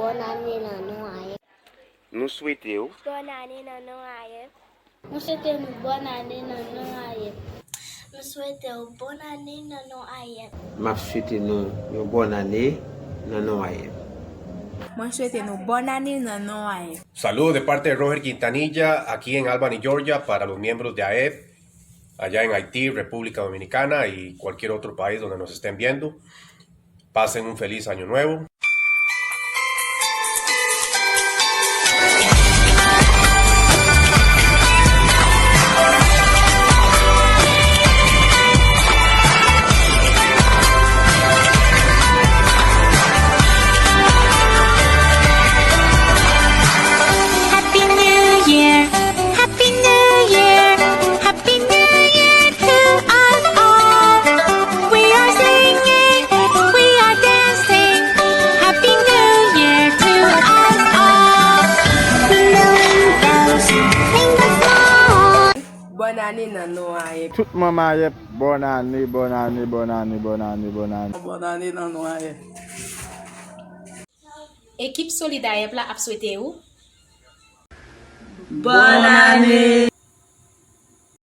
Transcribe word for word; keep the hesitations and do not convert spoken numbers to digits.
Bòn ane nan non a Yèp. Nou swete w. Bòn ane nan non a Yèp. Mwen swete nou bòn ane nan non a Yèp. Mwen swete w bòn ane nan non a Yèp. M ap swete nou yon bòn ane nan non a Yèp. Mwen swete nou bòn ane nan non a Yèp. Saludos de parte de Roger Quintanilla, aquí en Albany, Georgia, para los miembros de A E P, allá en Haití, República Dominicana y cualquier otro país donde nos estén viendo. Pasen un feliz año nuevo. Happy New Year, Happy New Year, Happy New Year to us all. We are singing, we are dancing. Happy New Year to us all. Blowing bells, ring the song. Bòn ane nan non a Yèp. Tout manm a Yèp, bòn ane, bòn ane, bòn ane, bòn ane, bòn ane. Bòn ane nan non a Yèp. Ekip Solid A E P la ap swete ou. Bòn ane!